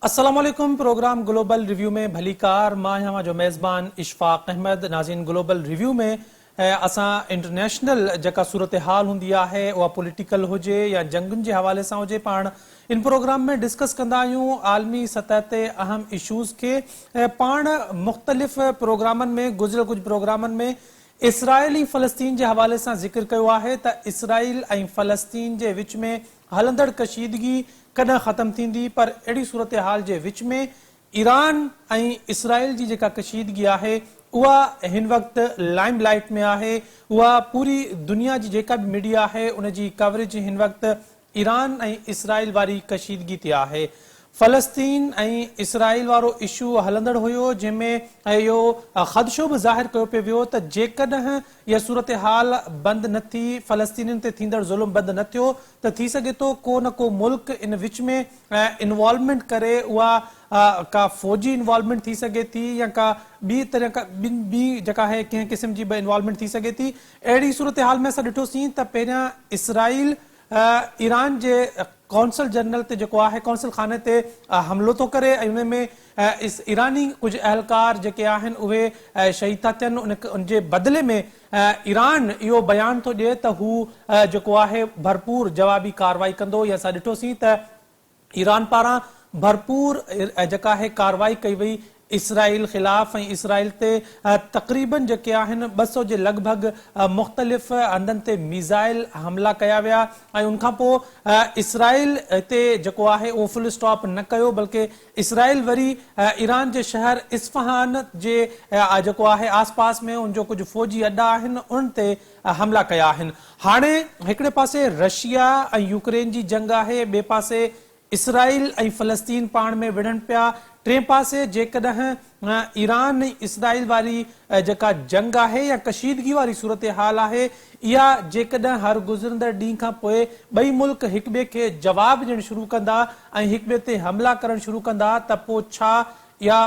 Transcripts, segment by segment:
السلام عليڪم programme global review ۾ ڀليڪار مان آهيان اوهان جو ميزبان اشفاق احمد ناظرين گلوبل ريويو ۾ اسان انٽرنيشنل جيڪا صورتحال هوندي آهي اها پوليٽيڪل هجي يا جنگن جي حوالي سان هجي پاڻ ان پروگرام ۾ ڊسڪس ڪندا آهيون عالمي سطح تي اهم اشوز کي پاڻ مختلف پروگرامن ۾ گذريل ڪجهه پروگرامن ۾ اسرائيل ۽ فلسطين جي حوالي سان ذڪر ڪيو آهي ته اسرائيل ۽ فلسطين جي وچ ۾ هلندڙ ڪشيدگي ڪڏهن ختم ٿيندي پر اهڙي صورتحال جي وچ ۾ ايران ۽ اسرائيل جي جيڪا ڪشيدگي آهي اها هن وقت لائم لائيٽ ۾ آهي اها پوري دنيا جي جيڪا به ميڊيا آهي ان جي ڪوريج هن وقت ايران ۽ اسرائيل واري ڪشيدگي تي آهي. فلسطين ۽ اسرائيل وارو اشو هلندڙ هيو جنهن ۾ اهو خدشو به ظاهر ڪيو پيو ويو ته جيڪڏهن اها صورتحال بند نه ٿي فلسطينين تي ٿيندڙ ظلم بند نه ٿيو ته ٿي سگهي ٿو ڪو نه ڪو ملڪ ان وچ ۾ انوالومينٽ ڪري اها ڪا فوجي انوالومينٽ ٿي سگهي ٿي يا ڪا ٻي طرح ڪا ٻي جيڪا آهي ڪنهن قسم جي به انوالومينٽ ٿي سگهي ٿي اهڙي صورتحال ۾ اسان ڏٺوسين ته پهريان اسرائيل ايران جي قونصل جنرل تي جيڪو آهي قونصل خاني تي حملو ٿو ڪري ۽ ان ۾ ايراني ڪجهه اهلڪار جيڪي آهن اهي شهيد ٿا ٿين ان جي بدلي ۾ ايران اهو بيان ٿو ڏئي ته هو جيڪو آهي ڀرپور جوابي ڪارروائي ڪندو يا اسان ڏٺوسين ته ايران پاران ڀرپور جيڪا آهي ڪارروائي ڪئي وئي اسرائيل خلاف ۽ اسرائيل تي تقريبن جيڪي آهن 200 جي لڳ ڀڳ مختلف هنڌن تي ميزائل حملا ڪيا ويا ۽ ان کان پوء اسرائيل هتي جيڪو آهي اهو فل اسٽاپ نه ڪيو بلڪه اسرائيل وري ايران جي شهر اصفهان جي جيڪو آهي آس پاس ۾ ان جو ڪجهه فوجي اڏا آهن انهن تي حملا ڪيا آهن. هاڻي هڪڙي پاسي رشيا ۽ يوڪرين جي جنگ آهي، ٻئي پاسي اسرائيل ۽ فلسطين پاڻ ۾ وڙهن پيا، ٽئين پاسي جيڪڏهن ايران ۽ اسرائيل واري جيڪا جنگ آهي يا ڪشيدگي واري صورتحال آهي اها جيڪڏهن هر گذرندڙ ڏينهن کان پوء ٻئي ملڪ هڪٻئي کي جواب ڏيڻ شروع ڪندا ۽ هڪٻئي تي حملا ڪرڻ شروع ڪندا ته پوء ڇا اها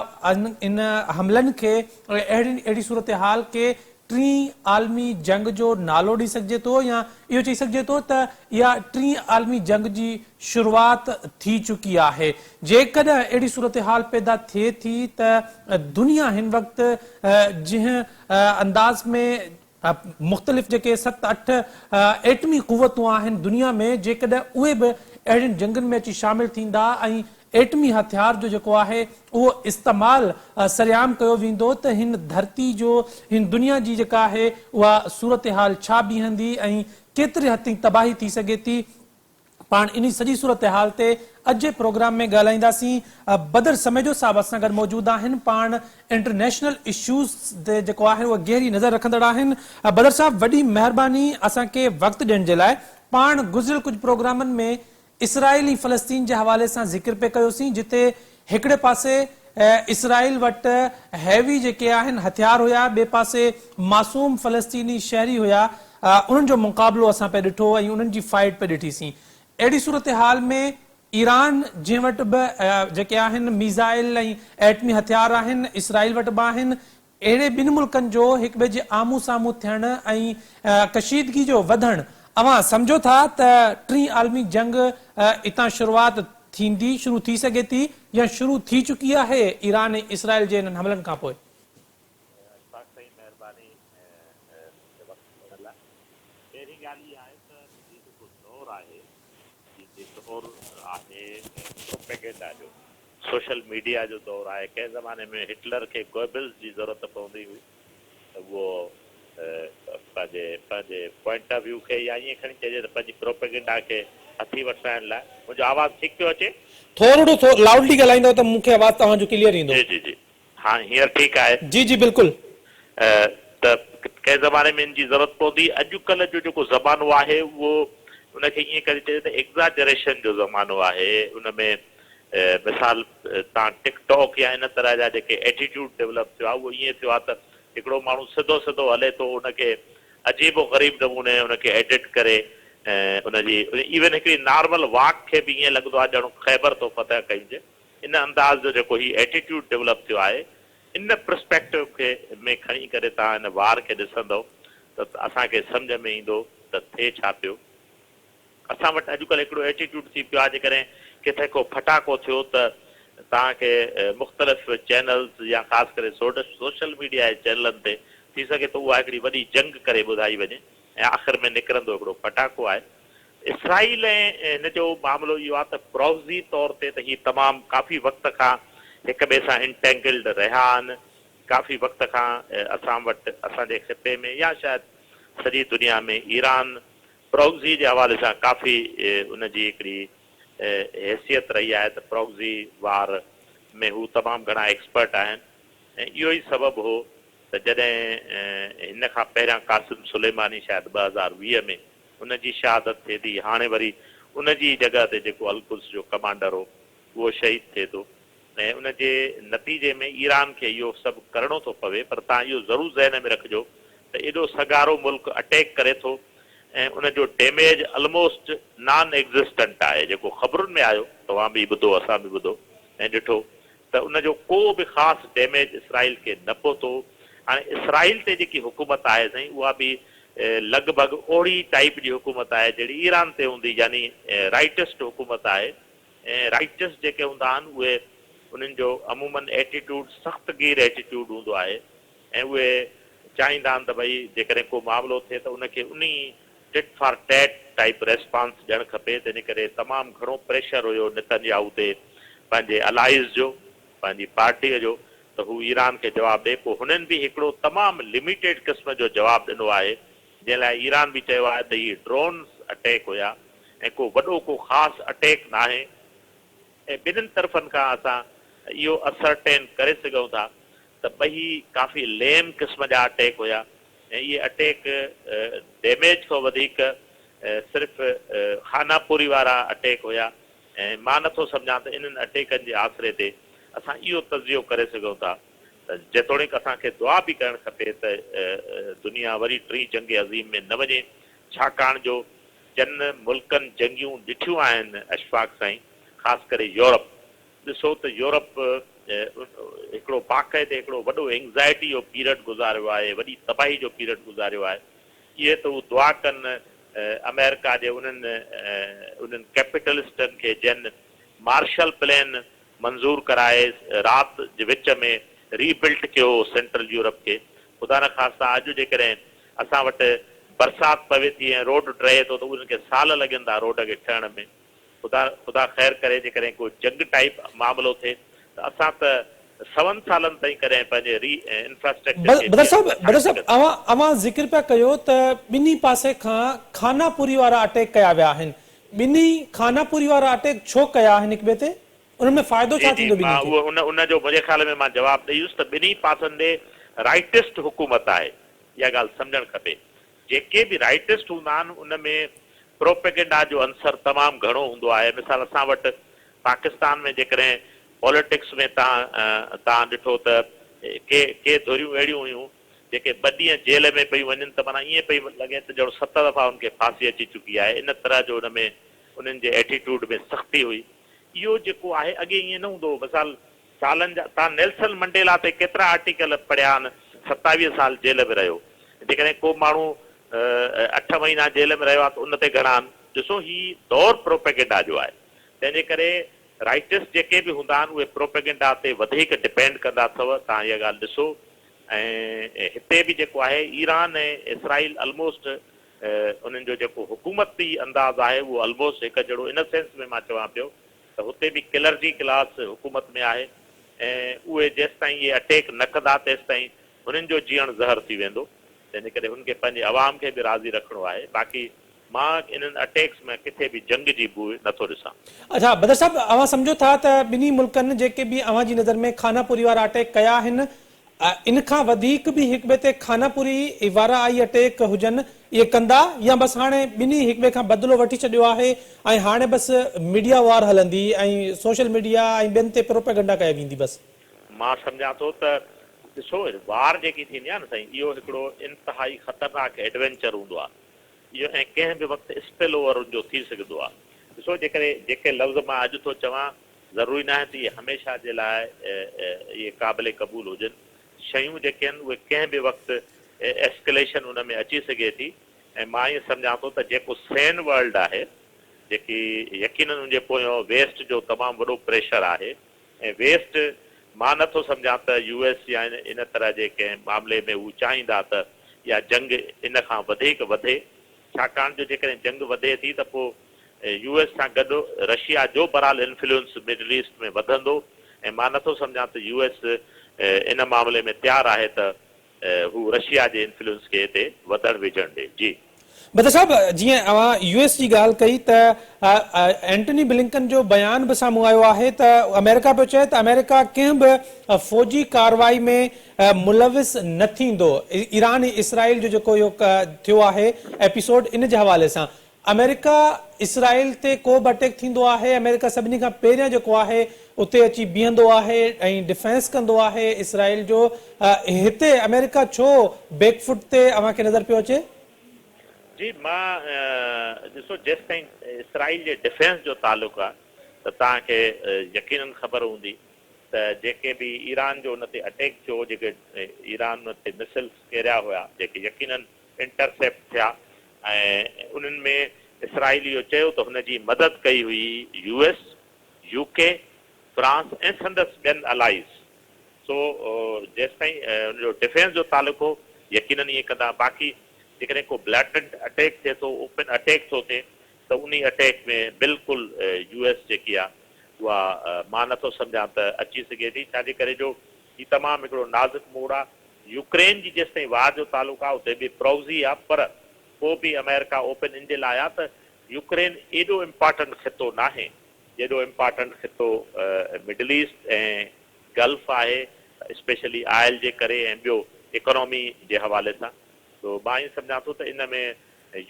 ان حملن کي اهڙي اهڙي صورتحال کي ٽين عالمي جنگ جو نالو ڏئي سگهجي ٿو يا اهو چئي سگهجي ٿو ته اها ٽين عالمي جنگ جي شروعات ٿي چڪي آهي. جيڪڏهن اهڙي صورتحال پيدا ٿئي ٿي ته دنيا هن وقت جنهن انداز ۾ مختلف جيڪي ست اٺ ايٽمي قوتون آهن دنيا ۾ جيڪڏهن اهي به اهڙين جنگن ۾ اچي شامل ٿيندا ۽ ايٽمي هٿيار جو جيڪو آهي اهو استعمال سرعام ڪيو ويندو ته هن ڌرتي جو هن دنيا جي جيڪا آهي اها صورتحال ڇا بيهندي ۽ ڪيتري حد تائين تباهي ٿي سگهي ٿي پاڻ انهي سڄي صورتحال تي اڄ جي پروگرام ۾ ڳالهائينداسين بدر سميجو صاحب اسان گڏ موجود آهن پاڻ انٽرنيشنل اشوز تي جيڪو آهي اهو گهري نظر رکندڙ آهن بدر صاحب وڏي مهرباني اسان کي وقت ڏيڻ جي لاء پاڻ گذريل ڪجهه پروگرامن ۾ اسرائيل ۽ فلسطين جي حوالي سان ذڪر پئي ڪيوسين جتي هڪڙي پاسي اسرائيل وٽ هيوي جيڪي آهن هٿيار هيا ٻئي پاسي معصوم فلسطيني شهري هيا انهن جو مقابلو اسان پئي ڏٺو ۽ انهن جي فائيٽ پئي ڏٺي سين اهڙي صورتحال ۾ ايران جنهن وٽ به جيڪي آهن ميزائل ۽ ايٽمي هٿيار آهن اسرائيل وٽ به آهن اهڙي ٻن ملڪن جو هڪٻئي جي آمهون سامهون ٿيڻ ۽ ڪشيدگي جو وڌڻ اوهان سمجهو ٿا ته ٽين عالمي جنگ اتان شروعات ٿيندي، شروع ٿي سگهي ٿي يا شروع ٿي چڪي آهي ايران ۽ اسرائيل جي انهن حملن کانپوء؟ اشفاق سائين مهرباني مون کي وقت ڏيڻ لاء. پهرين ڳالهه اها آهي ته هي جيڪو دور آهي هي دور آهي پروپيگنڊا جو، سوشل ميڊيا جو دور آهي، ڪنهن زماني ۾ هٽلر کي گوئبلز جي ضرورت پوندي هئي ته اهو پنهنجي پنهنجي پوائنٽ آف ويو کي يا ائين کڻي چئجي ته پنهنجي پروپيگنڊا کي هٿي وٺرائڻ لاء. منهنجو آواز ٺيڪ پيو اچي؟ ٿورڙو ٿو لائوڊلي ڳالهائيندؤ ته مون کي آواز توهان جو ڪليئر ايندو. جي جي جي ها هينئر ٺيڪ آهي. جي جي بلڪل. ته ڪنهن زماني ۾ ان جي ضرورت پوندي. اڄڪلهه جو جيڪو زمانو آهي اهو ان کي ائين ڪري چئجي ته ايگزاجريشن جو زمانو آهي. ان ۾ مثال تان ٽڪ ٽاڪ يا ان طرح جا جيڪي ايٽيٽيوڊ ڊولپ ٿيو آهي اهو ائين ٿيو آهي ته هڪڙو ماڻهو سڌو سڌو هلي ٿو ان کي عجيب و غريب نموني ان کي ايڊٽ ڪري ان جي ايون هڪڙي نارمل واڪ کي به ائين لڳندو آهي ڄڻ خيبر ٿو فتح ڪئي هجي. ان انداز جو جيڪو هي ايٽيٽيوڊ ڊولپ ٿيو آهي ان پرسپيڪٽو کي ۾ کڻي ڪري توهان ان وار کي ڏسندؤ ته اسان کي سمجهه ۾ ايندو ته ٿئي ڇا پيو. اسان وٽ اڄڪلهه هڪڙو ايٽيٽيوڊ ٿي پيو آهي جيڪڏهن ڪٿي ڪو ڦٽاڪو ٿيو ته توهان کي مختلف چينلز يا خاص ڪري سوشل ميڊيا جي چينلن تي ٿي سگهي ٿو اها هڪڙي وڏي جنگ ڪري ٻڌائي وڃي ۽ آخر ۾ نڪرندو هڪڙو ڦٽاڪو آهي. اسرائيل ۽ هن جو معاملو اهو آهي ته پراڪسي طور تي ته هي تمام ڪافي وقت کان هڪ ٻئي سان انٽينگلڊ رهيا آهن، ڪافي وقت کان اسان وٽ اسان جي خطي ۾ يا شايد سڄي دنيا ۾ ايران پراڪسي جي حوالي سان ڪافي ان جي هڪڙي حيثيت رهي آهي ته پراڪسي وار ۾ هو تمام گهڻا ايڪسپرٽ آهن ۽ اهو ئي سبب هو ته جڏهن هن کان پهريان قاسم سليماني شايد 2020 ۾ ان جي شهادت ٿئي ٿي هاڻي وري ان جي ئي جڳهه تي جيڪو القدس جو ڪمانڊر هو اهو شهيد ٿئي ٿو ۽ ان جي نتيجي ۾ ايران کي اهو سڀ ڪرڻو ٿو پوي پر توهان اهو ضرور ذهن ۾ رکجو ته ايڏو سگهارو ملڪ اٽيڪ ڪري ٿو ۽ ان جو ڊيميج الموسٽ نان ايگزسٽنٽ آهي جيڪو خبرن ۾ آيو توهان به ٻڌو اسان به ٻڌو ۽ ڏٺو ته ان جو ڪو به خاص ڊيميج اسرائيل کي نه پهتو. هاڻي اسرائيل تي جيڪي حڪومت آهي سائين اها به لڳ ڀڳ اوهڙي ٽائيپ جي حڪومت آهي جهڙي ايران تي هوندي يعني رائٽسٽ حڪومت آهي ۽ رائٽسٽ جيڪي هوندا آهن اهي انهن جو عموماً ايٽيٽيوڊ سخت گير ايٽيٽيوڊ هوندو آهي ۽ اهي چاهيندا آهن ته ڀئي جيڪڏهن ڪو معاملو ٿئي ته ان کي انهي tit for tat type response ڏيڻ کپي، تنهن ڪري تمام گهڻو پريشر هيو نتن ياهو تي پنهنجي الائيز جو، پنهنجي پارٽيء جو ته هو ايران کي جواب ڏئي، پوء هنن به هڪڙو تمام لميٽيڊ قسم جو جواب ڏنو آهي، جنهن لاء ايران به چيو آهي ته هي ڊرونز اٽيڪ هيا ۽ ڪو وڏو ڪو خاص اٽيڪ ناهي ۽ ٻنهين طرفن کان اسان اهو اسرٽين ڪري سگهون ٿا ته ٻئي ڪافي ليم قسم جا اٽيڪ هيا ۽ اهي اٽيڪ ڊيميج کان وڌيڪ صرف خانه پوري وارا اٽيڪ هيا ۽ مان نٿو سمجهان ته انهن اٽيڪن جي آسري تي اسان اهو تجزيو ڪري سگهون ٿا ته جيتوڻيڪ اسان کي دعا به ڪرڻ کپي ته دنيا وري ٽين جنگ عظيم ۾ نه وڃي ڇاڪاڻ جو جن ملڪن جنگيون ڏٺيون آهن اشفاق سائين خاص ڪري يورپ ڏسو ته يورپ هڪڙو باقاعدي هڪڙو وڏو اينگزائٽي جو پيرڊ گذاريو آهي، وڏي تباهي جو پيرڊ گذاريو آهي. اهي ته هو دعا ڪن آمريڪا جي انهن انهن ڪيپيٽلسٽن کي جن مارشل پلين منظور ڪرائي رات جي وچ ۾ ري بلٽ ڪيو هو سينٽرل يورپ کي. خدا نخواسته اڄ جيڪڏهن اسان وٽ برسات پوي ٿي ۽ روڊ ڊهي ٿو ته انهن کي سال لڳن ٿا روڊ کي ٺهڻ ۾. خدا خدا خير ڪري جيڪڏهن ڪو جنگ ٽائيپ معاملو ٿئي ته اسان ته سون سالن تائين ڪڏهن پنهنجي ري انفراسٽرڪچر کي بدر ٻيهر صاحب نه ٺاهي بدر صاحب سگهنداسين. اوهان اوهان ذڪر پيا ڪيو ته ٻنهي پاسي کان خانه پوري وارا اٽيڪ ڪيا ويا آهن ٻنهي خانه پوري وارا اٽيڪ ڇو ڪيا آهن هڪ ٻئي تي انهن ۾ فائدو جي ڇا جي ٿيندو مان ٻنهي کي؟ اهو ان ان جو منهنجي خيال ۾ مان جواب ڏئي ويس ته ٻنهي پاسن ڏي رائٽسٽ حڪومت آهي اها ڳالهه سمجهڻ کپي جيڪي به رائٽسٽ هوندا آهن ان ۾ پروپيگنڊا جو عنصر تمام گهڻو هوندو آهي مثال اسان وٽ پاڪستان ۾ جيڪڏهن پوليٽڪس ۾ تهان تهان ڏٺو ته ڪي ڪي ڌريون اهڙيون هيون جيڪي ٻه ڏينهن جيل ۾ پيون وڃن ته معنيٰ ائين پئي لڳي ته ڄڻ ست دفعا ان کي ڦاسي اچي چڪي آهي ان طرح جو ان ۾ انهن جي ايٽيٽيوڊ ۾ سختي هئي اهو جيڪو آهي اڳي ائين نه هوندو هو مثال سالن جا توهان نيلسن منڊيلا تي ڪيترا آرٽيڪل پڙهيا آهن 27 سال جيل ۾ رهيو جيڪڏهن ڪو ماڻهو اٺ مهينا جيل ۾ رهيو آهي ته ان تي گهڻا آهن ڏسو هي دور پروپيگنڊا جو آهي تنهن جي ڪري رائٽسٽ جيڪي به هوندا آهن اهي پروپيگنڊا تي وڌيڪ ڊپينڊ ڪندا اٿو توهان اها ڳالهه ڏسو ۽ هتي به جيڪو آهي ايران ۽ اسرائيل الموسٽ انهن جو جيڪو حڪومتي انداز آهي اهو الموسٽ هڪ جهڙو ان سينس ۾ مان چوان پيو ته هتي به ڪلرجي ڪلاس حڪومت ۾ آهي ۽ اهي جيستائين اهي اٽيڪ نه ڪندا تيستائين هنن جو جيئڻ زهر ٿي ويندو تنهن جي ڪري هن کي پنهنجي عوام کي به راضي رکڻو آهي باقي مان انهن اٽيڪس ۾ ڪٿي به جنگ جي بوء نه ٿو ڏسان. اڇا بدر صاحب اوهان سمجهو ٿا ته ٻنهي ملڪن جيڪي به اوهان جي نظر ۾ خانه پوري وارا اٽيڪ ڪيا آهن ان کان وڌيڪ به هڪ ٻئي تي خانه پوري وارا آئي اٽيڪ هجن اهي ڪندا يا بس هاڻي ٻنهي هڪ ٻئي کان بدلو وٺي ڇڏيو آهي ۽ هاڻي بس ميڊيا وار هلندي ۽ سوشل ميڊيا ۽ ٻين تي پروپيگنڊا ڪئي ويندي بس. مان سمجهان ٿو ته ڏسو وار جيڪي ٿيندي آهي نه سائين اهو هڪڙو انتهائي خطرناڪ ايڊوينچر هوندو آهي اهو ۽ ڪنهن به وقت اسپل اوور ان جو ٿي سگهندو آهي ڏسو جيڪڏهن جيڪي لفظ مان اڄ ٿو چوان ضروري ناهي ته اهي هميشه جي لاء اهي قابل قبول هجن. شيون جيڪي آهن اهي ڪنهن به وقت ايسڪليشن ان ۾ اچي سگهي ٿي ۽ مان ائين سمجهان ٿو ته جيڪو سين ورلڊ آهي جيڪي يقينن ان جي پويان ويسٽ جو تمام وڏو پريشر آهي ۽ ويسٽ مان نه ٿو سمجهان ته يو ايس يا ان طرح جي ڪنهن معاملي ۾ هو چاهيندا ته اها جنگ ان کان وڌيڪ وڌي ڇاڪاڻ جو جيڪڏهن جنگ وڌي ٿي ته پوء يو ايس سان گڏ رشيا جو بهرحال انفلوئنس مڊل ايسٽ ۾ وڌندو ۽ مان نه ٿو سمجهان ته يو ايس ان معاملي ۾ تيار آهي ته هو رشيا جي انفلوئنس کي هتي وڌڻ ويجهڻ ڏي. جي. بدر صاحب جيئن اوهان يو ايس جي ڳالهه ڪئي ته اينٽوني بلنڪن جو بيان به سامهون آيو آهي ته آمريڪا پيو چئي ته آمريڪا ڪنهن به فوجي ڪارروائي ۾ ملوث نه ٿيندو ايران ۽ اسرائيل جو جيڪو اهو ٿيو آهي ايپيسوڊ ان جي حوالي سان آمريڪا اسرائيل تي ڪو به اٽيڪ ٿيندو آهي آمريڪا سڀني کان پهريان جيڪو آهي اتي اچي بيهندو آهي ۽ ڊفينس ڪندو آهي اسرائيل جو هتي آمريڪا ڇو بيڪ فوٽ تي اوهان کي نظر پيو اچي؟ جي مان ڏسو جيستائين اسرائيل جي ڊفينس جو تعلق آهي ته توهان کي يقينن خبر هوندي ته جيڪي به ايران جو ان تي اٽيڪ ٿيو جيڪي ايران ان تي مسلز ڪيريا هيا جيڪي يقينن انٽرسيپٽ ٿيا ۽ انهن ۾ اسرائيل اهو چيو ته هن جي مدد ڪئي هئي يو ايس، يو ڪي، فرانس ۽ سندس ٻين الائيز. سو جيستائين ان جو ڊفينس جو تعلق هو يقينن ائين ڪندا باقي جيڪڏهن ڪو بليٽنٽ اٽيڪ ٿئي ٿو اوپن اٽيڪ ٿو ٿئي ته انهي اٽيڪ ۾ بلڪل يو ايس جيڪي آهي اها مان نٿو سمجهان ته اچي سگهي ٿي ڇاجي ڪري جو هي تمام هڪڙو نازڪ موڙ آهي يوڪرين جي جيستائين وار جو تعلق آ اتي به پروزي آ پر پو به آمريڪا اوپن ان جي لاء آ ته يوڪرين ايڏو امپارٽنٽ خطو ناهي جيڏو امپارٽنٽ خطو مڊل ايسٽ ۽ گلف آهي اسپيشلي آئل جي ڪري ۽ ٻيو اڪانومي جي حوالي سان سو مان ائين سمجهان ٿو ته ان ۾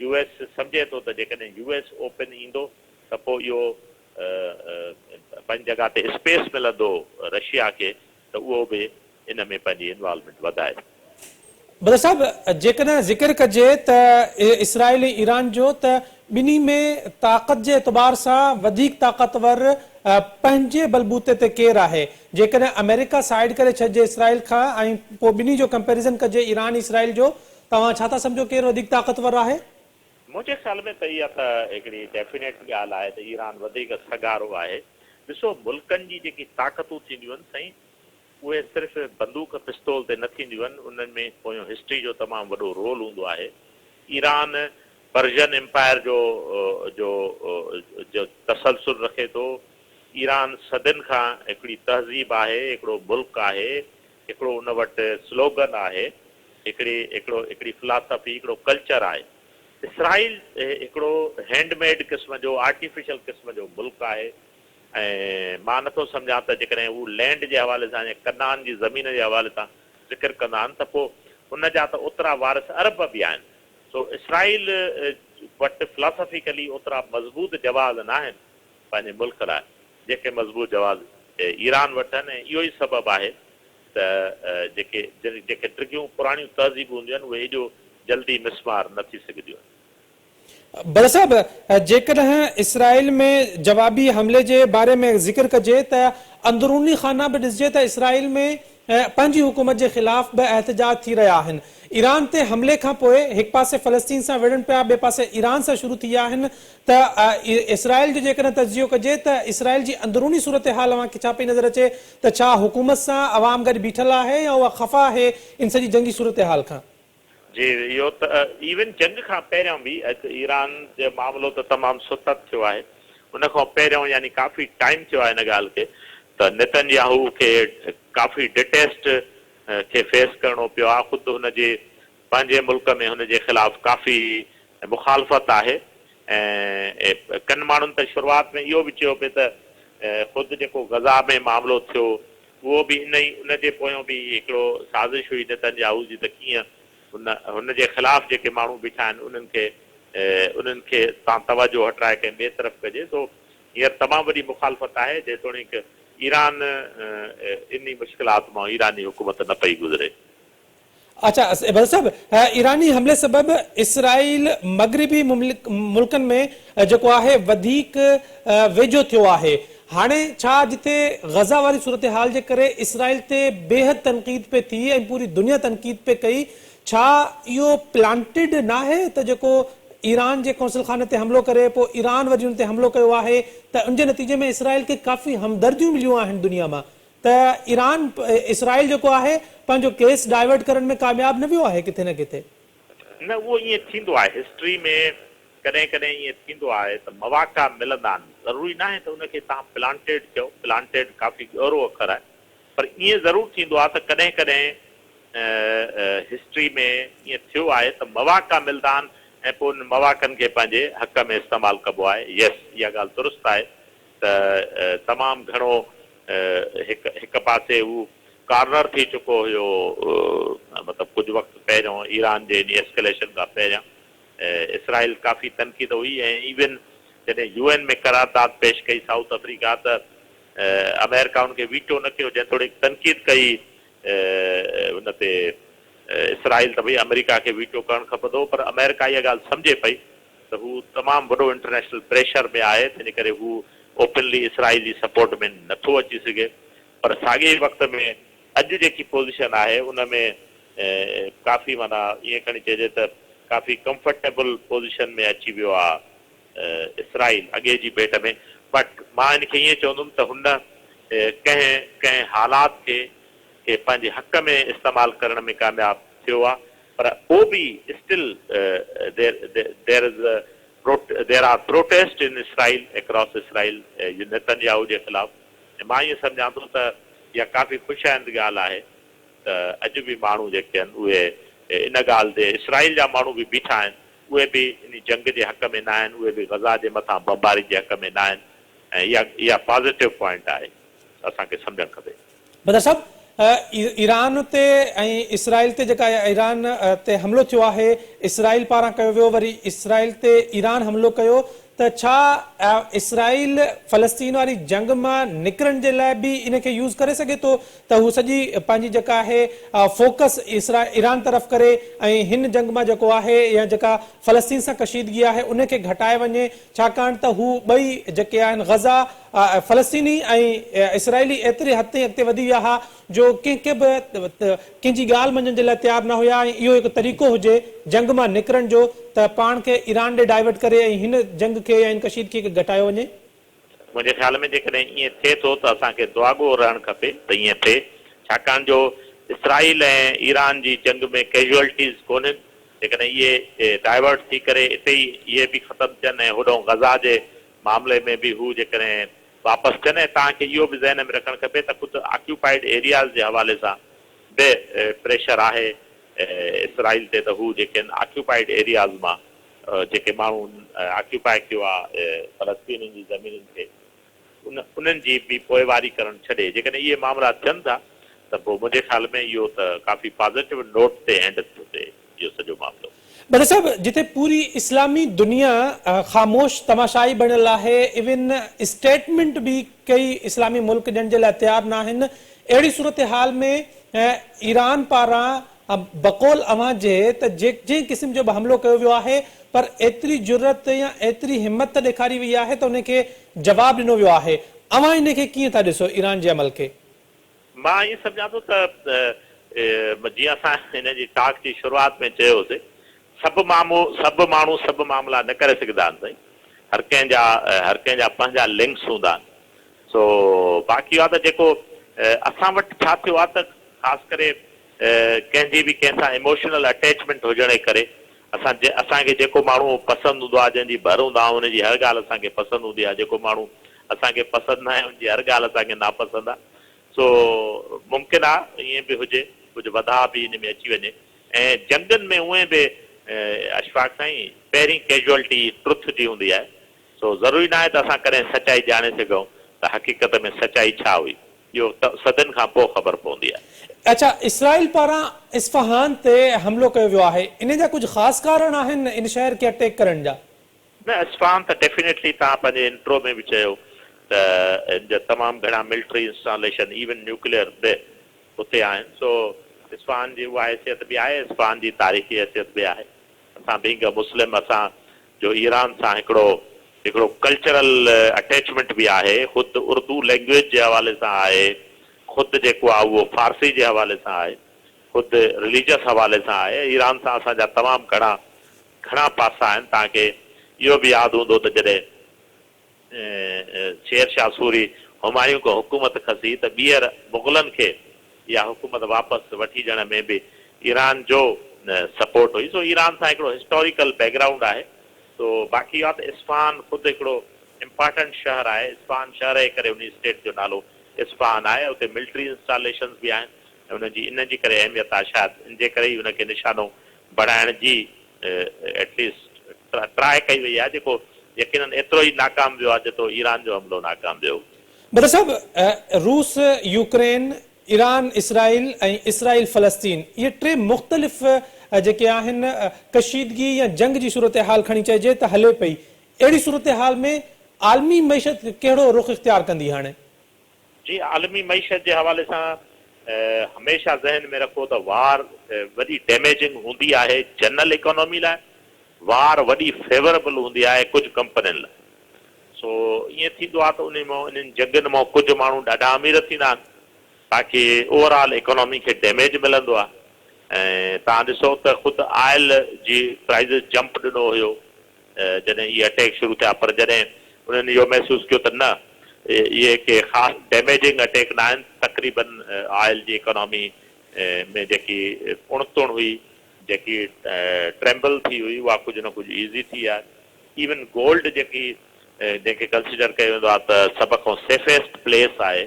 يو ايس سمجهي ٿو ته جيڪڏهن يو ايس اوپن ايندو ته پو اهو پنهنجي جڳهه تي اسپيس ملندو رشيا کي ته اهو به ان ۾ پنهنجي انوالومينٽ وڌائي. بدر صاحب جيڪڏهن ذڪر ڪجي ته اسرائيل ۽ ايران جو ته ٻنهي ۾ طاقت جي اعتبار سان وڌيڪ طاقتور پنهنجي بلبوتي تي ڪير آهي؟ جيڪڏهن آمريڪا سائيڊ ڪري ڇڏجي اسرائيل کان ۽ پوء ٻنهي جو ڪمپيريزن ڪجي ايران ۽ اسرائيل جو ته اوهان ڇا ٿا سمجهو ڪير وڌيڪ طاقتور آهي؟ منهنجي خيال ۾ ته اها ته هڪڙي ڊيفينيٽ ڳالهه آهي ته ايران وڌيڪ سگهارو آهي. ڏسو ملڪن جي جيڪي طاقتون ٿينديون آهن سائين اهي صرف بندوق پستول تي نه ٿينديون آهن، انهن ۾ پويون هسٽري جو تمام وڏو رول هوندو آهي. ايران پرشن امپائر جو جو جو تسلسل رکي ٿو. ايران صدين کان هڪڙي تهذيب آهي، هڪڙو ملڪ آهي، هڪڙو ان وٽ سلوگن آهي، هڪڙي هڪڙو هڪڙي فلاسافي، هڪڙو ڪلچر آهي. اسرائيل هڪڙو هينڊ ميڊ قسم جو آرٽيفيشل قسم جو ملڪ آهي. ۽ مان نٿو سمجهان ته جيڪڏهن هو لينڊ جي حوالي سان يا ڪنعان جي زمين جي حوالي سان ذڪر ڪندا آهن ته پوء ان جا ته اوترا وارث عرب به آهن. سو اسرائيل وٽ فلاسافيڪلي اوترا مضبوط جواز ناهن پنهنجي ملڪ لاء جيڪي مضبوط جواز ايران وٽ آهن ۽ اهو ئي سبب آهي ته جيڪي جيڪي ڊگهيون پراڻيون تهذيبون هونديون آهن اهي ايڏو جلدي مسمار نه ٿي سگهنديون آهن. بدر صاحب جيڪڏهن اسرائيل ۾ جوابي حملي جي باري ۾ ذڪر ڪجي ته اندروني خانا به ڏسجي ته اسرائيل ۾ پنهنجي حڪومت جي خلاف به احتجاج ٿي رهيا آهن. ايران تي حملي کان پوء هڪ پاسي فلسطين سان وڙهن پيا ٻئي پاسي ايران سان شروع ٿي ويا آهن ته اسرائيل جو جيڪڏهن تجزيو ڪجي ته اسرائيل جي اندروني صورتحال اوهان کي ڇا پئي نظر اچي ته ڇا حڪومت سان عوام گڏ بيٺل آهي يا اها خفا آهي ان سڄي جنگي صورتحال کان؟ جي اهو ته ايون جنگ کان پهريان به ايران جو معاملو ته تمام ستت ٿيو آهي ان کان پهريان يعني ڪافي ٽائيم ٿيو آهي ان ڳالهه کي ته نتن ياهو کي ڪافي ڊٽيسٽ کي فيس ڪرڻو پيو آهي خود هن جي پنهنجي ملڪ ۾ هن جي خلاف ڪافي مخالفت آهي ۽ ڪن ماڻهن ته شروعات ۾ اهو به چيو پئي ته خود جيڪو غزه ۾ معاملو ٿيو اهو به ان ئي ان جي پويان به هڪڙو سازش هئي نتن ياهو جي ته ڪيئن هن هن جي خلاف جيڪي ماڻهو بيٺا آهن انهن کي انهن کي تان توجه هٽرائي ڪنهن ٻئي طرف ڪجي سو هينئر تمام وڏي مخالفت آهي جيتوڻيڪ ايران انهي مشڪلات مان ايراني حڪومت نه پئي گذري. اچا بدر صاحب ايراني حملي سبب اسرائيل مغربي ملڪن ۾ جيڪو آهي وڌيڪ ويجهو ٿيو آهي هاڻي ڇا جتي غزه واري صورتحال جي ڪري اسرائيل تي بيحد تنقيد پئي ٿي ۽ پوري دنيا تنقيد پئي ڪئي ڇا اهو پلانٽيڊ ناهي ته جيڪو ايران جي قونصل خاني تي حملو ڪري پوء ايران وري ان تي حملو ڪيو آهي ته ان جي نتيجي ۾ اسرائيل کي ڪافي همدرديون مليون آهن دنيا مان ته ايران اسرائيل جيڪو آهي پنهنجو ڪيس ڊائيورٽ ڪرڻ ۾ ڪامياب نه ويو آهي ڪٿي نه ڪٿي. نه اهو ائين ٿيندو آهي هسٽري ۾ ڪڏهن ڪڏهن ائين ٿيندو آهي ته مواقعا ملندا آهن ضروري ناهي ته ان کي توهان پلانٽيڊ چئو پلانٽيڊ ڪافي ڳرو اکر آهي پر ائين ضرور ٿيندو آهي ته ڪڏهن ڪڏهن هسٽري ۾ ائين ٿيو آهي ته مواقعا ملندا آهن ۽ پوء انهن مواقعن کي پنهنجي حق ۾ استعمال ڪبو آهي. يس اها ڳالهه درست آهي ته تمام گهڻو هڪ هڪ پاسي هو ڪارنر ٿي چڪو هيو مطلب ڪجهه وقت پهريون ايران جي انهي ايسڪليشن کان پهريان اسرائيل ڪافي تنقيد هئي ۽ ايون جڏهن يو اين ۾ قرارداد پيش ڪئي سائوٿ آفريڪا ته آمريڪا ان کي ويٽو نه ڪيو جيتوڻيڪ تنقيد ڪئي ان تي اسرائيل ته ڀئي آمريڪا کي ويٽو ڪرڻ کپندو هو پر آمريڪا اها ڳالهه سمجهي پئي ته هو تمام وڏو انٽرنيشنل پريشر ۾ آهي تنهنجي ڪري هو اوپنلي اسرائيل جي سپورٽ ۾ نٿو اچي سگهي پر ساڳئي ئي وقت ۾ اڄ جيڪي پوزيشن آهي ان ۾ ڪافي معنيٰ ائين کڻي چئجي ته ڪافي ڪمفرٽيبل پوزيشن ۾ اچي ويو آهي اسرائيل اڳي جي ڀيٽ ۾ بٽ مان ان کي ائين چوندم ته هن ڪنهن ڪنهن حالات کي کي پنهنجي حق ۾ استعمال ڪرڻ ۾ ڪامياب ٿيو آ پر پو به still there there is there are protest in Israel across Israel Netanyahu جي خلاف ۽ مان ائين سمجهان ٿو ته اها ڪافي خوش آئند ڳالهه آهي ته اڄ به ماڻهو جيڪي آهن اهي ان ڳالهه تي اسرائيل جا ماڻهو به بيٺا آهن اهي به انهي جنگ جي حق ۾ نه آهن اهي به غزه جي مٿان بمباري جي حق ۾ نه آهن ۽ اها اها پازيٽو پوائنٽ آهي اسان کي سمجهڻ کپي. بدر صاحب ايران تي ۽ اسرائيل تي جيڪا ايران تي حملو ٿيو آهي اسرائيل پاران ڪيو ويو وري اسرائيل تي ايران حملو ڪيو ته ڇا اسرائيل فلسطين واري جنگ مان نڪرڻ جي لاء به ان کي يوز ڪري سگهي ٿو ته هو سڄي پنهنجي جيڪا آهي فوڪس ايران طرف ڪري ۽ هن جنگ مان جيڪو آهي يا جيڪا فلسطين سان ڪشيدگي آهي ان کي گهٽائي وڃي ڇاڪاڻ ته هو ٻئي جيڪي آهن غزه فلسطيني ۽ اسرائيلي ايتري حد تائين اڳتي وڌي ويا ها جو ڪنهن کي به ڪنهن جي ڳالهه مڃڻ جي لاء تيار نه هيا ۽ اهو هڪ طريقو هجي جنگ مان نڪرڻ جو ته پاڻ کي ايران ڏي ڊائيورٽ ڪري ۽ هن جنگ کي يا هن ڪشيدگي کي گهٽايو وڃي. منهنجي خيال ۾ جيڪڏهن ائين ٿئي ٿو ته اسان کي دعاڳو رهڻ کپي ته ائين ٿئي ڇاڪاڻ جو اسرائيل ۽ ايران جي جنگ ۾ ڪيجوئلٽيز ڪونهن جيڪڏهن اهي ڊائيورٽ ٿي ڪري اتي ئي اهي به ختم ٿين ۽ هوڏانهن غزه جي معاملي ۾ به هو جيڪڏهن واپس ٿين ۽ توهان کي اهو به ذهن ۾ رکڻ کپي ته خود آڪيوپائيڊ ايرياز جي حوالي سان به پريشر آهي اسرائيل تي ته هو جيڪي آهن آڪيوپائيڊ ايرياز مان جيڪي ماڻهو آڪيوپائي ڪيو آهي فلسطينين جي زمينن کي ان انهن جي به پوئواري ڪرڻ ڇڏي جيڪڏهن اهي مامرا ٿين ٿا ته پوء منهنجي خيال ۾ اهو ته ڪافي پازيٽو نوٽ تي اينڊ ٿو ٿئي اهو سڄو معاملو. بدر صاحب جتي پوري اسلامي دنيا خاموش تماشائي بڻيل آهي ايون اسٽيٽمينٽ به ڪئي اسلامي ملڪ ڏيڻ جي لاء تيار ناهن اهڙي صورتحال ۾ ايران پاران بقول اوهان جي ته جنهن قسم جو به حملو ڪيو ويو آهي پر ايتري جرئت يا ايتري همت ڏيکاري وئي آهي ته ان کي جواب ڏنو ويو آهي اوهان ان کي ڪيئن ٿا ڏسو ايران جي عمل کي؟ مان ائين سمجهان ٿو ته جيئن اسان هن جي ٽاڪ جي شروعات ۾ چيو هوسي سڀ مامو سڀ ماڻهو سڀ معاملا نه ڪري سگهندا آهن سائين هر ڪنهن جا هر ڪنهن جا پنهنجا لنڪس هوندا آهن سو باقي اهو آهي ته جيڪو اسان وٽ ڇا ٿيو آهي ته خاص ڪري ڪنهن جي به ڪنهن سان ايموشنل اٽيچمينٽ هجڻ جي ڪري اسان اسان کي جيڪو ماڻهو پسند هوندو آهي جنهن جي ڀر هوندا آهيون ان جي هر ڳالهه اسان کي پسند هوندي آهي جيڪو ماڻهو اسان کي پسند ناهي ان جي هر ڳالهه اسان کي ناپسند آهي سو ممڪن آهي ائين به هجي ڪجهه وڌاء به ان ۾ اچي وڃي ۽ جنگن ۾ هونئن به اشفاق سائين پهرين ڪيجوئلٽي ٽروٿ جي هوندي آهي سو ضروري ناهي ته اسان ڪڏهن سچائي ڄاڻي سگهون ته حقيقت ۾ سچائي ڇا هئي اهو ته صدين کان پوء خبر پوندي آهي. اڇا اسرائيل پاران اصفهان تي حملو ڪيو ويو آهي انهي جا ڪجهه خاص ڪارڻ آهن ان شهر کي اٽيڪ ڪرڻ جا؟ نه اصفهان ته ڊيفينيٽلي توهان پنهنجي انٽرو ۾ به چيو ته ان جا تمام گهڻا ملٽري انسٽاليشن ايون نيوڪليئر به اتي آهن سو اصفهان جي اها حيثيت به آهي اصفهان جي تاريخي حيثيت به آهي اسان بينگ ا مسلم اسان جو ايران سان هڪڙو هڪڙو ڪلچرل اٽيچمينٽ به آهي خود اردو لينگويج جي حوالي سان آهي خود جيڪو آهي اهو فارسي جي حوالي سان آهي خود رليجس حوالي سان آهي ايران سان اسان جا تمام گهڻا گهڻا پاسا آهن. توهان کي اهو به ياد هوندو ته جڏهن شير شاهه سوري همايون کان حڪومت کسي ته ٻيهر مغلن کي اها حڪومت واپس وٺي ڏيڻ ۾ به ايران جو سپورٽ هئي. سو ايران سان هڪڙو هسٽاريڪل بيڪ گرائونڊ آهي. سو باقي اهو آهي ته اصفهان خود هڪڙو امپارٽنٽ شهر آهي. اصفهان شهر جي ڪري انهي اسٽيٽ جو نالو اصفهان آهي. اتي ملٽري انسٽاليشنز به آهن ۽ انهن جي ان جي ڪري اهميت آهي. شايد ان جي ڪري ئي ان کي نشانو بڻائڻ جي ايٽ ليسٽ ٽراء ڪئي وئي آهي جيڪو يقينن ايترو ئي ناڪام ويو آهي جيترو ايران جو حملو ناڪام ويو. بدر صاحب روس يوڪرين، ايران اسرائيل ۽ اسرائيل فلسطين اهي ٽي مختلف جيڪي آهن ڪشيدگي يا جنگ جي صورتحال کڻي چئجي ته هلي پئي اهڙي صورتحال ۾ عالمي معيشت ڪهڙو رخ اختيار ڪندي هاڻي؟ جي عالمي معيشت جي حوالي سان هميشه ذهن ۾ رکو ته وار وڏي ڊيميجنگ هوندي آهي جنرل اڪانومي لاء، وار وڏي فيوربل هوندي آهي ڪجهه ڪمپنين لاء. سو ائين ٿيندو آهي ته انهي مان انهن جنگين مان ڪجهه ماڻهو ڏاڍا امير ٿيندا آهن باقي اوور آل اڪانومي کي ڊيميج ملندو آهي ۽ توهان ڏسو ته خود آئل جي پرائزز جمپ ڏنو هيو جڏهن اهي اٽيڪ شروع ٿيا پر جڏهن انهن اهو محسوس ڪيو ته نه اهي ڪي خاص ڊيميجنگ اٽيڪ نه آهن تقريبن آئل جي اڪانومي ۾ جيڪي اڻ تڻ هئي جيڪي ٽريمبل ٿي هئي اها ڪجهه نه ڪجهه ايزي ٿي آهي ايون گولڊ جيڪي جنهن کي ڪنسيڊر ڪيو ويندو آهي ته سڀ کان سيفيسٽ پليس آهي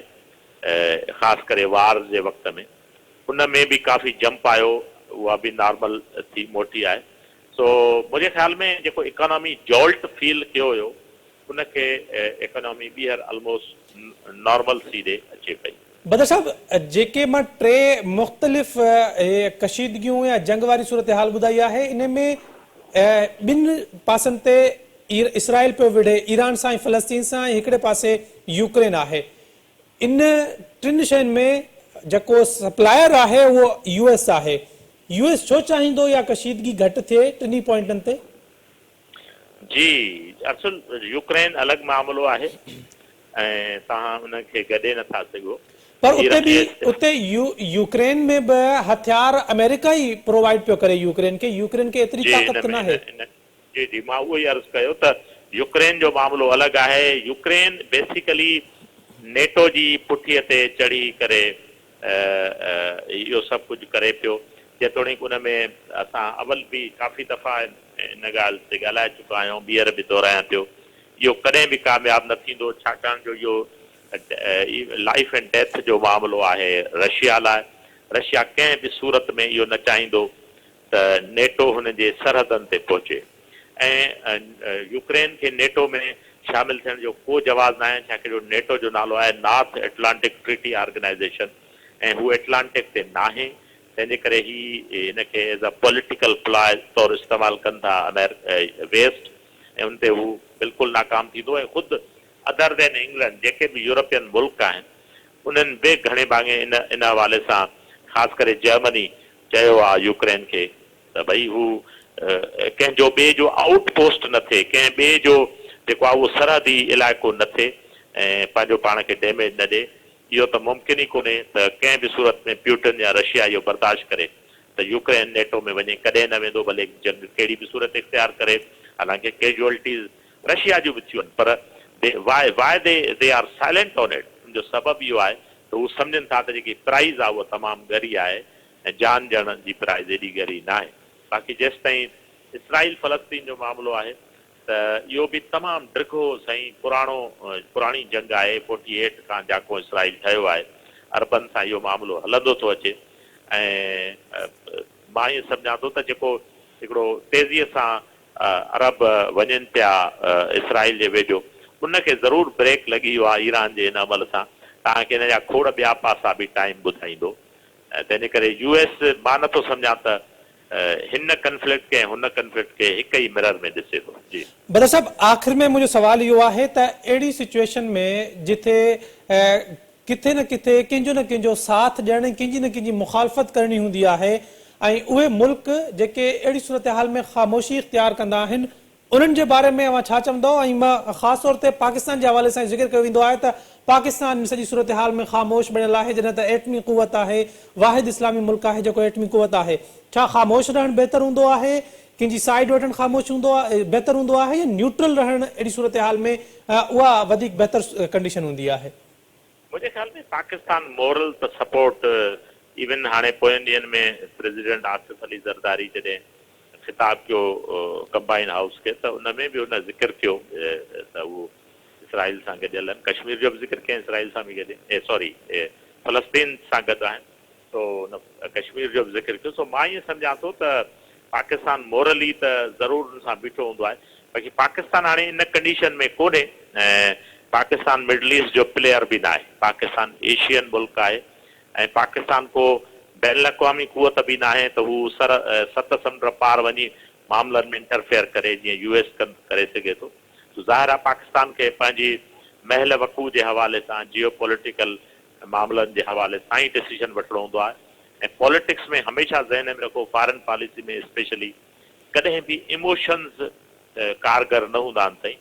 خاص ڪري وارز جي وقت ۾ ان ۾ به ڪافي جمپ آيو اها به نارمل ٿي موٽي آهي سو منهنجي خيال ۾ جيڪو اڪانامي جولٽ فيل ڪيو هيو ان کي اڪانامي ٻيهر الموسٽ نارمل سي ڏي اچي پئي. بدر صاحب جيڪي مان ٽي مختلف ڪشيدگيون يا جنگ واري صورتحال ٻڌائي آهي انهي ۾ ٻن پاسن تي اسرائيل پيو وڙهي ايران سان ۽ فلسطين سان ۽ هڪڙي پاسي يوڪرين آهي ان ٽن شين ۾ جيڪو سپلائر آهي اهو يو ايس آهي يو ايس ڇو چاهيندو اها ڪشيدگي گهٽ ٿئي ٽنهي پوائنٽن تي؟ جي اصل يوڪرين الڳ معاملو آهي ۽ توهان ان کي گڏي نه ٿا سگهو. پر اتي به اتي يوڪرين ۾ به هٿيار آمريڪا ئي پرووائيڊ پيو ڪري يوڪرين کي يوڪرين کي ايتري جي ان طاقت ۾ ناهي. جي جي مان اهو ئي عرض ڪيو ته يوڪرين جو معاملو الڳ آهي يوڪرين بيسيڪلي نيٽو جي پٺيء تي چڙهي ڪري اهو سڀ ڪجهه ڪري پيو، جيتوڻيڪ ان ۾ اسان اول به ڪافي دفعا ان ڳالهه تي ڳالهائي چڪا آهيون، ٻيهر به دهرايان پيو، اهو ڪڏهن به ڪامياب نه ٿيندو، ڇاڪاڻ جو اهو لائيف اينڊ ڊيٿ جو معاملو آهي رشيا لاء، رشيا ڪنهن به صورت ۾ اهو نه چاهيندو ته نيٽو هن جي سرحدن تي پهچي ۽ يوڪرين کي نيٽو ۾ شامل ٿيڻ جو ڪو جواز ناهي ڇاڪاڻ جو نيٽو جو نالو آهي نارٿ ايٽلانٽڪ ٽريٽي آرگنائيزيشن ۽ هو ايٽلانٽڪ تي ناهي تنهن جي ڪري هي هن کي ايز ا پوليٽيڪل پلاء طور استعمال ڪن ٿا امير ويسٽ ۽ ان تي هو بلڪل ناڪام ٿيندو ۽ خود ادر دين انگلنڊ جيڪي به يورپين ملڪ آهن انهن به گهڻي ڀاڱي ان ان حوالي سان خاص ڪري جرمني چيو آ يوڪرين کي ته ڀئي هو ڪنهن جو ٻئي جو آئوٽ پوسٽ نه ٿئي، ڪنهن ٻئي جو جيڪو آ اهو سرحدي علائقو نه ٿئي ۽ پنهنجو پاڻ کي ڊيميج نه ڏي. اهو ته ممڪن ئي ڪونهي ته ڪنهن به صورت ۾ پيوٽن يا رشيا اهو برداشت ڪري ته يوڪرين نيٽو ۾ وڃي، ڪڏهن نه ويندو ڀلي جنگ ڪهڙي به صورت اختيار ڪري، حالانڪه ڪيجوئلٽيز رشيا جون به ٿيون آهن پر the why why they they are silent on it ان جو سبب اهو آهي ته هو سمجهن ٿا ته جيڪي پرائز آهي اها تمام ڳري آهي ۽ جان ڏيڻ جي پرائز ايڏي ڳري ناهي. باقي جيستائين اسرائيل فلسطين جو معاملو آهي ته اهو به تمام ڊگهو سائين پراڻو پراڻي جنگ آهي فورٽي ايٽ کان جاڪو اسرائيل ٺهيو آهي عربن سان اهو معاملو هلندو ٿو اچي ۽ مان ائين سمجهان ٿو ته جيڪو هڪڙو تيزيء سان عرب وڃن پيا اسرائيل جي ويجهو ان کي ضرور بريڪ لڳي ويو آهي ايران جي ان عمل سان توهان کي ان جا کوڙ ٻيا پاسا به ٽائيم ٻڌائيندو. تنهن جي ڪري يو ايس مان نه ٿو سمجهان ته هن ڪنفلڪٽ کي ۽ هن ڪنفلڪٽ کي هڪ ئي مرر ۾ ڏسي ٿو. جي. بدر صاحب آخر ۾ منهنجو سوال اهو آهي ته اهڙي سچوئيشن ۾ جتي ڪٿي نه ڪٿي ڪنهن جو نه ڪنهن جو ساٿ ڏيڻ ۽ ڪنهن جي نه ڪنهن جي مخالفت ڪرڻي هوندي آهي ۽ اهي ملڪ جيڪي اهڙي صورتحال ۾ خاموشي اختيار ڪندا آهن انهن جي باري ۾ اوهان ڇا چوندؤ ۽ مان خاص طور تي پاڪستان جي حوالي سان ذڪر ڪيو ويندو آهي ته پاڪستان ان سڄي صورتحال ۾ خاموش بڻيل آهي جڏهن ته ايٽمي قوت آهي واحد اسلامي ملڪ آهي جيڪو ايٽمي قوت آهي ڇا خاموش رهڻ بهتر هوندو آهي ڪنهن جي سائيڊ وٺڻ خاموش هوندو آهي بهتر هوندو آهي يا نيوٽرل رهڻ اهڙي صورتحال ۾ اها وڌيڪ بهتر ڪنڊيشن هوندي آهي؟ منهنجي خيال ۾ پاڪستان مورل ته سپورٽ ايون هاڻي پوين ڏينهن ۾ پريزيڊنٽ آصف علي زرداري جڏهن خطاب ڪيو ڪمبائن هائوس کي ته ان ۾ به ان ذڪر ٿيو ته هو اسرائيل سان گڏيل آهن ڪشمير جو به ذڪر ڪيائين اسرائيل سان به گڏ سوري فلسطين سان گڏ آهن سو ان ڪشمير جو به ذڪر ڪيو سو مان ائين سمجهان ٿو ته پاڪستان مورلي ته ضرور ان سان بيٺو هوندو آهي باقي پاڪستان هاڻي ان ڪنڊيشن ۾ ڪونهي ۽ پاڪستان مڊل ايسٽ جو پليئر به ناهي پاڪستان ايشين ملڪ آهي ۽ پاڪستان ڪو بين الاقوامي قوت به ناهي ته هو سر ست سمنڊ پار وڃي معاملن ۾ انٽرفيئر ڪري جيئن يو ايس ڪري سگهي ٿو سو ظاهر آهي پاڪستان کي پنهنجي محل وقوع جي حوالي سان جيو پوليٽيڪل معاملن جي حوالي سان ئي ڊسيزن وٺڻو هوندو آهي ۽ پاليٽڪس ۾ هميشه ذهن ۾ رکو فارن پاليسي ۾ اسپيشلي ڪڏهن به ايموشنز ڪارگر نه هوندا آهن سائين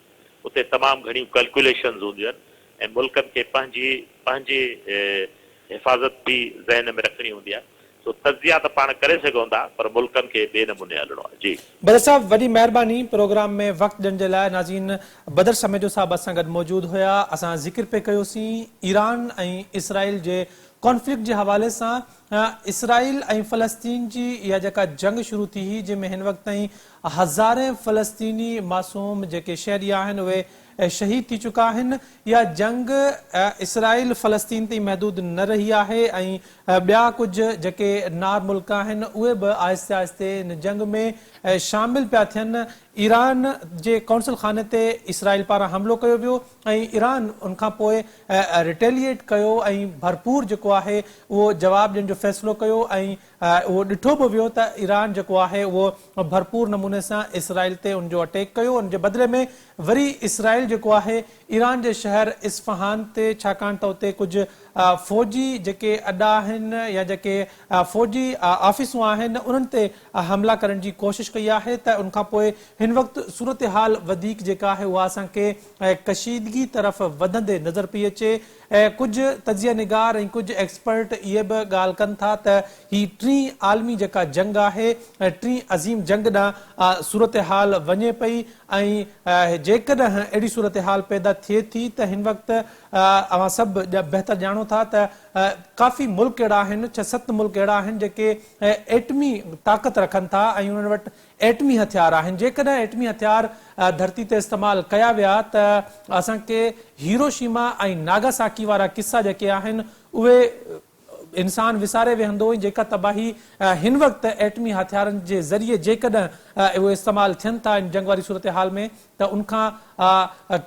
اتي تمام گهڻيون ڪلڪيوليشنز هونديون آهن ۽ ملڪن کي پنهنجي پنهنجي حفاظت به ذهن ۾ رکڻي هوندي آهي سو تجزيا ته پاڻ ڪري سگهون ٿا پر ملڪن کي ٻئي نموني هلڻو آهي جي. بدر صاحب وڏي مهرباني پروگرام ۾ وقت ڏيڻ جي لاء ناظرين بدر سميجو صاحب اسان گڏ موجود هيا اسان ذڪر پئي ڪيوسين ايران ۽ اسرائيل جي ڪانفلڪٽ جي حوالي سان اسرائيل ۽ فلسطين جي اها جيڪا جنگ شروع ٿي هئي جنهن ۾ هن وقت تائين هزارين فلسطيني معصوم جيڪي شهري آهن اهي شهيد ٿي چڪا آهن اها جنگ اسرائيل فلسطين تائين محدود نه رهي آهي ۽ ٻيا ڪجهه جيڪي نار ملڪ آهن اهي به آهستي آهستي ان جنگ ۾ شامل پيا ٿين. ايران جي قونصل خاني تي اسرائيل پاران حملو ڪيو ويو ۽ ايران ان کان پوء ريٽيليئيٽ ڪيو ۽ ڀرپور جيڪو آهي اهو جواب ڏيڻ جو فيصلو ڪيو ۽ اهو ڏٺو به ويو ته ايران جيڪو آهي اهو ڀرپور نموني سان اسرائيل تي ان جو اٽيڪ ڪيو ان جي بدلي ۾ وري اسرائيل جيڪو آهي ايران جي شهر اصفهان تي ڇاڪاڻ ته اتي ڪجهه فوجي جيڪي اڏا آهن يا جيڪي فوجي آفيسون آهن انهن تي حملا ڪرڻ جي ڪوشش ڪئي آهي ته ان کان پوء هن وقت صورتحال وڌيڪ جيڪا آهي اها اسان کي ڪشيدگي طرف وڌندي نظر پئي اچي ڪجهه تجزيه نگار ۽ ڪجهه ايڪسپرٽ اهي به ڳالهه ڪن ٿا ته هي ٽين عالمي جيڪا جنگ آهي ٽين عظيم جنگ ڏانهن صورتحال وڃي پئي ۽ جيڪڏهن اهڙي صورتحال پيدا ٿئي ٿي ته هن وقت اوهان سڀ بهتر ڄاڻو ٿا ته ڪافي ملڪ اهڙا آهن ڇهه ست ملڪ اهڙا آهن جيڪي ايٽمي طاقت رکن ٿا ۽ انهن وٽ ايٽمي هٿيار آهن، جيڪڏهن ايٽمي هٿيار ڌرتي تي استعمال ڪيا ويا ته اسان کي هيروشيما ۽ ناگاساڪي وارا قصا جيڪي آهن اهي انسان وساري ويهندو ۽ جيڪا تباهي هن وقت ايٽمي هٿيارن جي ذريعي جيڪڏهن اهي استعمال ٿين ٿا ان جنگ واري صورتحال ۾ ته ان کان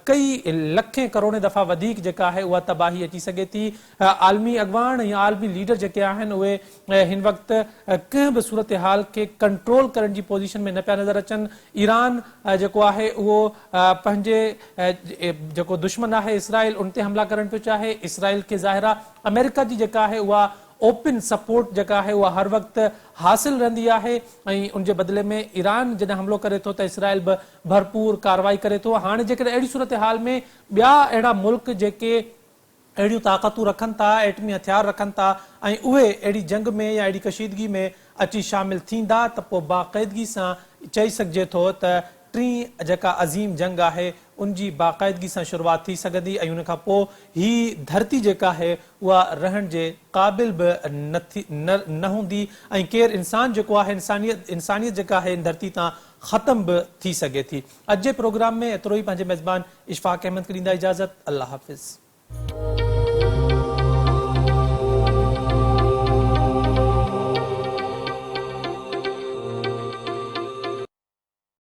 ڪئي لکين ڪروڙين دفعا وڌيڪ جيڪا آهي اها تباهي اچي سگهي ٿي. عالمي اڳواڻ ۽ عالمي ليڊر جيڪي آهن اهي هن وقت ڪنهن به صورتحال کي ڪنٽرول ڪرڻ جي پوزيشن ۾ نه پيا نظر اچن، ايران جيڪو آهي اهو پنهنجي جيڪو دشمن آهي اسرائيل ان تي حملا ڪرڻ پيو چاهي، اسرائيل کي ظاهر آهي آمريڪا جي جيڪا آهي اها اوپن سپورٽ جيڪا آهي اها هر وقت حاصل رهندي آهي ۽ ان جي بدلي ۾ ايران جڏهن حملو ڪري ٿو ته اسرائيل به ڀرپور ڪارروائي ڪري ٿو، هاڻي جيڪڏهن اهڙي صورتحال ۾ ٻيا اهڙا ملڪ جيڪي اهڙيون طاقتون رکن ٿا، ايٽمي هٿيار رکن ٿا ۽ اهي اهڙي جنگ ۾ يا اهڙي ڪشيدگي ۾ اچي شامل ٿيندا ته پوء باقاعدگي سان چئي سگهجي ٿو ته ٽين جيڪا عظيم جنگ آهي ان جي باقاعدگي سان شروعات ٿي سگهندي ۽ ان کان پوء هي ڌرتي جيڪا آهي اها رهڻ جي قابل به نه ٿي نه هوندي ۽ ڪير انسان جيڪو آهي انسانيت انسانيت جيڪا آهي ان ڌرتي تان ختم به ٿي سگهي ٿي. اڄ جي پروگرام ۾ ايترو ئي پنهنجي ميزبان اشفاق احمد کي ڏيندا اجازت الله حافظ.